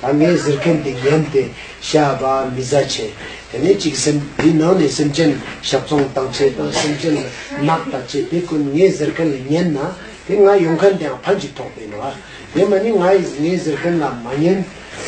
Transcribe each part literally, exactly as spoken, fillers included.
ད་ངའི་ཟེར་ཁན་དེ་ཉན་ཏེ་ཤ་བ་མི་ཟ་ཆེ། དེ་ནས་ཅིག་སེམས་དེའི་ནང་ནས་སེམས་ཅན་ཞབས་ཚོང་བཏང་ཆེ་དང་སེམས་ཅན་ལ་ནག་ད་ཆེ་དེ་ཀུན་ངའི་ཟེར་ཁན་ལ་ཉན་ན་དེ་ང་ཡོང་ཁན་དེའང་ཕན་ཅིག་ཐོགས་པས་ནོ། དེ་མ་ནི་ང་ངའི་ཟེར་ཁན་ལ་མ་ཉན།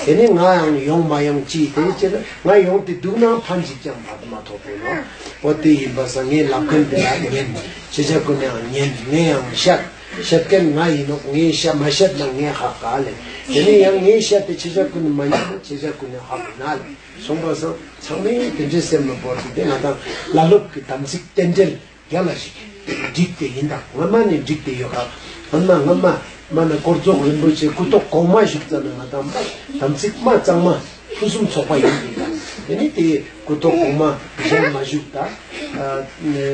དེ་ནས་ང་ཡང་ཡོང་མ་ཡོང་ཅི་དེ་ཅི་ལ་ང་ཡོང་དེ་འདུག་ནའང་ཕན་ཅིག་ཀྱང་མ་མ་ཐོགས་པས་ནོ། འོ་དེ་ཡིན་པ་སང་ངའི་ལབ་ཁན་དེ་ལ་ཉན། ཁྱེད་ཅག་ཀུན་ནའང་ཉན། ངས་ཡང་བཤད། བཤད་ཁན་ང་ཡིན་ནོག་ངའི་ཤ་མ་བཤད་ན་ངས་ཧ་ག་ལེ། དེ་ནས་ཡང་ངའི་ཤ་དེ་ཁྱེད་ཅག་ཀུན་ནི་མ་ཉན་ན་ཁྱེད་ཅག་ཀུན་ནི་ཧ་གོ་ན་ལེ། སོང་པ་སང་ཚང་མས་དེ་འདྲའི་སེམས་ལ་བོར་ཏེ་དེ་ང་དང་བླ་སློབ་ཀྱི་དམ་ཚིག་རྟེན་འབྲེལ་རྒྱ་ལ་ཞིག་འགྲིག་སྟེ་ཡིན་ད་སྔོན་མ་ནས་འགྲིག་སྟེ་ཡོད་ཀ། སྔོན་མ་སྔོན་མ་མ་ན་དཀོར་རྫོགས་རིན་པོ་ཆེ་སྐུ་ཐོག་གོང་མ་བཞུགས་ཙ་ན་ང་དང་དམ་ཚིག་མ་གཙང་མ་ཕུན་སུམ་ཚོགས་པ་ཡིན་གྱི་ད། དེ་ནི་དེ་སྐུ་ཐོག་གོང་མ་མཇལ་མ་བཞུགས་ད། ཨ་ནི་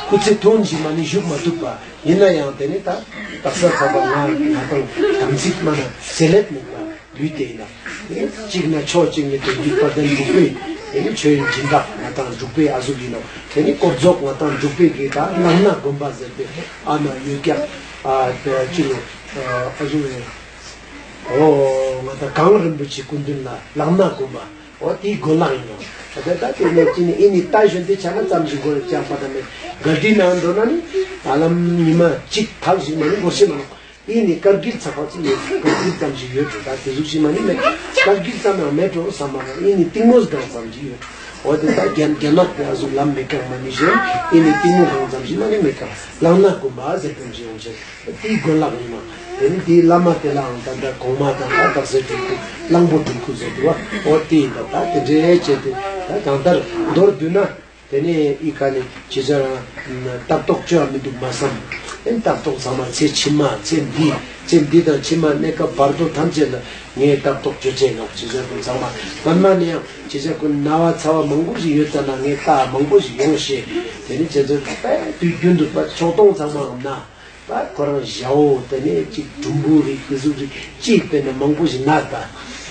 སྐུ་ཚེ་ཐུང་ཞིག་མ་ནི་བཞུགས་མ་ཐུབ་པ་ཡིན་ན་ཡང་དེ་ནི་ད་དག་ས་ཚ་བ་ང་ང་དང་དམ་ཚིག་མ་ན་ཟེར་ལེད་མེད་པ་ལུས་ཏེ་ཡིན་ན། དེ་ནི་གཅིག་ན་ཕྱོགས་གཅིག་ནས་དོན་བརྒྱུད་དཔལ་ལྡན་འབྲུག་པའི་དེ་ནི་ཆོས་དབྱིངས་སྦྱིན་བདག་ང་དང་འབྲུག་པའི་ཨ་ཟུག་ཡིན་ནོ། དེ་ནི་དཀོར་རྫོགས་ང་དང་འབྲུག་པའི་གི་ད་ལག་ན་དགོན་པ་ཟེར་ཏེ་ཨ་ན་ཡོད་ཀྱག། ཨ་དེ་ཅི་ལོ་ཨ་ཟུག་རེད། འོ་ང་དང་གངས་རིན་པོ་ཆེ་སྐུ་མདུན་ལ་ལག་ན་དགོན་པ། འོ་དེའི་དགོན་ལག་ཡིན་ནོ། ད་ད་དེ་ནས་ཅི་ནས་ཨི་ནི་ལྟ་ཞོན་དེ་ཆ་ན་ཙམ་ཞིག་འགོར་ཅག་པ་ད་མེད། ག་དྲི་ནང་འགྲོ་ན་ནི་ཨ་ལམ་ཉི་མ་གཅིག་ཐག་ཞིག་མ་ནི་འགོར་ཤེས་མ་ནོག། ཨི་ནི་དཀར་གིལ་ཚ་པ་ཚོ་ཡོད་དཀར་གིལ་ཙམ་ཞིག་ཡོད་འགྲོ། ད་དེ་ཟུག་ཞིག་མ་ནི་མེད། དཀར་གིལ་ཙམ་ཡང་མེད་འགྲོ་བསམ་མ་རེད། ཨི་ནི་གཏིང་མོ་སྒང་ཙམ་ཞིག་ཡོད་འགྲོ། འོ་དེ་ད་རྒྱ་རྒྱ་ནག་དེ་ཨ་ཟུག་ལམ་མེད་ཀྱག་མ་ནི་ཞོན་ཨི་ནི་གཏིང་མོ་སྒང་ཙམ་ཞིག་མ་ནི་མེད་ཀྱག། ལག་ན་དགོན་པ་ཟེར་དོན་ཅི་ཡོང་ཆེད། དེའི་དགོན་ལག་ཡིན་ནོ། དེ་ནི་དེའི་བླ་མ་དེ་ལའང་ད་ལྟ་གོང་མ་དང་ད་དག་ས་སྤྲུལ་སྐུ་གླང་པོ་སྤྲུལ་སྐུ་ཟེར་དུ་བ་འོ་དེ་ཡིན་ད། ད་དེ་འདྲའི་བྱས་ཏེ་ད་གང་ལྟར་མདོར་བསྡུ་ན་དེ་ནས་ཨི་ཀ་ནས་ཇི་ལྟར་ལྟ་རྟོག་བཅོ་བ་མི་འདུག་མ་བསམ། ཨེ་ལྟ་རྟོག་ཚང་མ་ཚེ་ཕྱི་མ་ཚེ་འདི་ཚེ་འདི་དང་ཕྱི་མ་གནས་སྐབས་བར་དོ་ཐམས་ཅད་ལ་ངས་ལྟ་རྟོག་བཅོ་ཆེད་ནོག་ཇི་ལྟར་ཀུན་ཚང་མ་སྔོན་མ་ནས་ཡང་ཇི་ལྟར་ཀུན་ན་བ་ཚ་བ་མང་པོ་ཞིག་ཡོད་ཙ་ན་ངས་ལྟ་མང་པོ་ཞིག་ཡོང་ཤེས། དེ་ནི་ཇི་ལྟར་དཔེ་དུས་རྒྱུན་དུ་པ་ཕྱོགས་གཏོང་ཚང་མའམ་ན། ད་ཁོ་རང་ཞའོ་དེ་ནས་ཅིག་གྲུམ་བུ་རིགས་དེ་ཟུག་རིགས་ཅིག་དཔེར་ན་མང་པོ་ཞིག་ན་ད།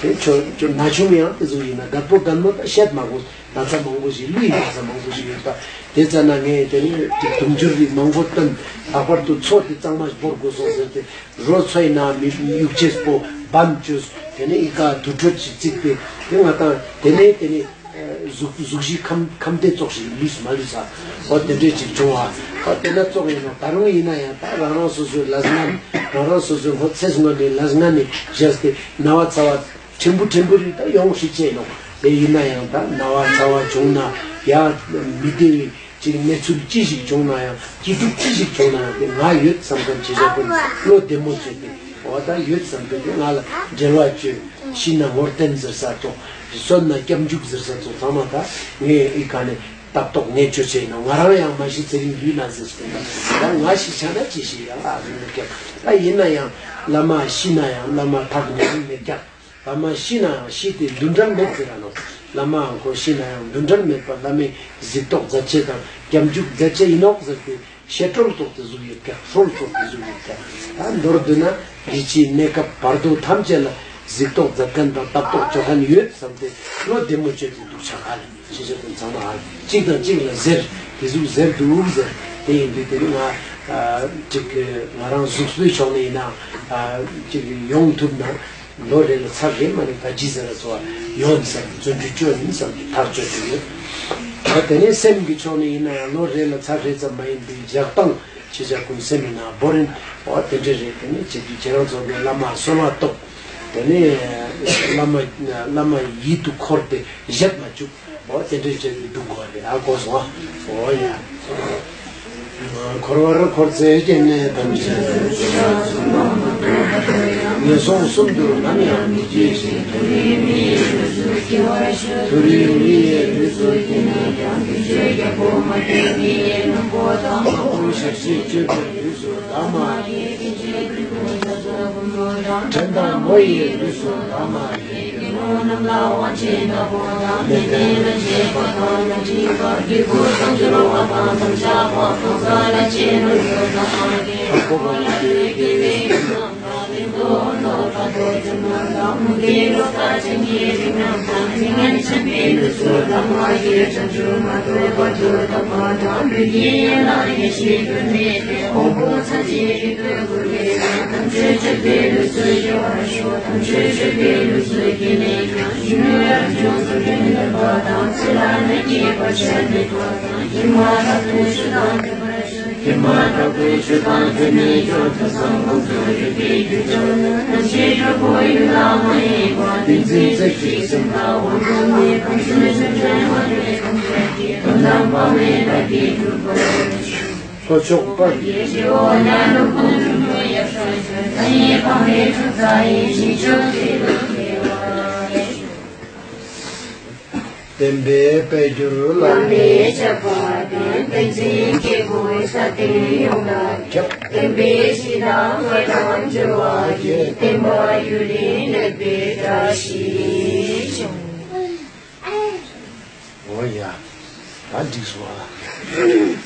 དེ་ཆོ་ཆོ་ན་ཆུང་ཡང་དེ་ཟུག་ཡིན་ན་རྒད་པོ་རྒད་མོ་ད་བཤད་མ་དགོས་ན་ཚ་མང་པོ་ཞིག་ལུས་ཡིན་ན་ཚ་མང་པོ་ཞིག་ཡོད་ད། དེ་ཙ་ན་ངས་དེ་ནས་ཅིག་དུང་ཕྱུར་རིགས་མང་པོ་བཏོན་ལྷག་པར་དུ་མཚོ་དེ་གཙང་མ་བོར་དགོས་སོང་ཟེར་ཏེ་རོ་ཚོའི་ནང་མི་གཡུག་ཅེས་པོ་བམ་བཅོས་དེ་ནས་ཨི་ཀ་དུར་ཁྲོད་ཅིག་བརྩིགས་ཏེ་དེ་ང་དང་དེ་ནས་དེ་ནས། གཟུགས་གཟུགས་གཞི་ཁམས་ཁམས་བདེ་ཙོགས་ཤིག་ལུས་མ་ལུས་ས། འོ་དེ་འདྲས་ཅིག་བྱུང་བ། འོ་དེ་ན་ཙོགས་ཡིན་ནོ། ད་རུང་ཡིན་ན་ཡང་ད་རང་རང་སོ་སོའི་ལས་ངན་རང་རང་སོ་སོའི་ངོ་ཚེ་སྔོན་ནས་ལས་ངན་ནས་བཞག་སྟེ་ན་བ་ཚ་བ་ཕྲན་བུ་ཕྲན་བུ་རིགས་ད་ཡོང་སྲིད་ཅེས་ནོ། དེ་ཡིན་ན་ཡང་ད་ན་བ་ཚ་བ་བྱུང་ན་ཡང་མི་བདེ་བའི་ཅིག་གནས་ཚུལ་ཅི་ཞིག་བྱུང་ན་ཡང་སྐྱིད་སྡུག་ཅི་ཞིག་བྱུང་ན་ཡང་དེ་ང་ཡོད་བསམ་མཁན་ཇི་ལྟར་ཀུན་བློ་བདེ་མོ་བྱས་ཏེ་འོ་ད་ཡོད་བསམ་མཁན་དེ་ང་ལ་འབྲེལ་བ་བཅོལ། ཤི་ན་ངོར་བསྟན་ཟེར་ས་ཙོགས། གསོན་ན་སྐྱབས་འཇུག་ཟེར་ས་ཙོགས་ཚང་མ་ད་ངས་ཨི་ཀ་ནས་ལྟ་རྟོག་ངས་བཅོ་ཆེ་ཡིན་ནོ། ང་རང་ཡང་མ་ཤི་ཚེ་རིང་ལུས་ན་ཟེར་སོང་ད། ད་ང་ཤི་ཆ་ན་ཅི་ཤི་ཡང་ཨ་རུ་མེད་ཀྱག། ད་ཡིན་ན་ཡང་བླ་མ་ཤི་ན་ཡང་བླ་མ་ཐག་ཉེ་རིང་མེད་ཀྱག། བླ་མ་ཤི་ན་ཡང་ཤི་སྟེ་འདུན་འགྲར་མེད་ཟེར་ར་ནོ། བླ་མའང་ཁོ་ཤི་ན་ཡང་འདུན་འགྲར་མེད་པ་བླ་མའི་གཟིགས་རྟོག་མཛད་ཆེ་དང་སྐྱབས་འཇུག་མཛད་ཆེ་ཡིན་ནོག་ཟེར་ཏེ། ཤེས་སྒྲོལ་ཙོགས་དེ་ཟུག་ཡོད་ཀྱག། སྒྲོལ་ཙོགས་དེ་ཟུག་ཡོད་ཀྱག། ད་མདོར་བསྡུ་ན་འདི་ཕྱིའི་གནས་སྐབས་བར་དོ་ཐམས་ཅད་ལ་གཟིགས་རྟོག་མཛད་མཁན་དང་ལྟ་རྟོག་བཅོ་མཁན་ཡོད་བསམ་སྟེ་བློ་བདེ་མོ་བཅོས་ཏེ་འདུག་ཆ་ཨ་ལེ། ཤེས་བྱ་དེ་ཚང་མ་ཨ་ལེ་གཅིག་དང་གཅིག་ལ་ཟེར་དེ་ཟུག་ཟེར་འདུག་ཟེར། དེ་ཡིན་དུས་དེ་ནི་ང་ཨ་ཅིག་ང་རང་གཟུགས་པོའི་ཕྱོགས་ནས་ཡིན་ན་ཨ་ཅིག་ཡོང་ཐུབ་ན། ལོ་རེ་ལ་ཚར་རེ་མ་ནི་ད་ཇི་ཟེར་ར་ཚོ་བ་ཡོང་ཟེར་བརྩོན་འགྲུས་བཅོ་ཡིན་བསམ་གྱི་ཐག་བཅད་དེ་ཡོད། ད་དེ་ནས་སེམས་ཀྱི་ཕྱོགས་ནས་ཡིན་ན་ཡང་ལོ་རེ་ལ་ཚར་རེ་ཙམ་མ་ཡིན་པའི་ཞག་དང་ཆེ་ཆ་ཀུན་སེམས་ཡིན་ན་བོར་ཡིན། འོ་དེ་འདྲ་རེད། དེ་ནས་བྱེད་དུས་ཁྱེད་རང་ཚོ་གི་བླ་མ་གསོལ་བ་ཏོག། དེ་ནས་བླ་མ་བླ་མ་ཡིད་དུ་འཁོར་ཏེ་བཞད་མ་བཅུག། འོ་དེ་འདྲ་བྱས་ཏེ་འདུག་དགོས་རེད། ཨ་གོ་སོང་ཨ། འོ་ཡ། འཁོར་བར་འཁོར་ཚེ་སྐྱེ་གནས་ཐམས་ཅད། ངན་སོང་གསུམ་དུ་ནམ་ཡང་མི་སྐྱེ་ཞིང་། མཐོ་རིས་མི་ཡི་ལུས་སུ་སྐྱེ་བར་ཤོག། མཐོ་རིས་མི་ཡི་ལུས་སུ་སྐྱེས་ནས་ཀྱང་། སྡིག་སྤྱོད་རྒྱལ་པོ་མ་སྐྱེས་མི་ཡི་སྣམ་བུ་དང་། ནག་པོ་ཞག་ཤས་སྤྱོད་པའི་ལུས་སུ་བདག་མ་སྐྱེས། སྡིག་སྤྱོད་ཀུན་ཏུ་བྱ་སོགས་ཀུན་ཏུ་བྱ། བྲན་དང་མོ་ཡི་ལུས་སུ་བདག་མ་སྐྱེས། དགེ་སློང་རྣམས་ལ་དབང་ཆེན་ལྟ་བུ་དང་། མི་ལྡན་ལ་བྱེད་པ་དང་ལ་སྒྲིབ་པ། སྒྱུ་འཕྲུལ་དང་སྦྱོར་བ་དང་དམ་བཅའ་བ། གང་ཟག་ལ་བྱེད་ན་ཡོད་དང་། དེ་ལ་དགེ་བའི་རྒྱུ་རྣམས་དང་། ལེགས་ལྡོག་ལྡོག་ཕྲ་དོག་རྒྱུ་རྣམས་དང་། ལྷོ་ཕྱོགས་པ། བསྟན་པའི་དཔལ་འབྱོར་ལ། བསྟན་པའི་སྤྱི་དང་བསྒྲུབ་པ་ཡུན་རིང་ལེགས་པའི་བཀྲ་ཤིས་ཤོག། འོ་ཡ། ད་འགྲིག་སོང་ཨ།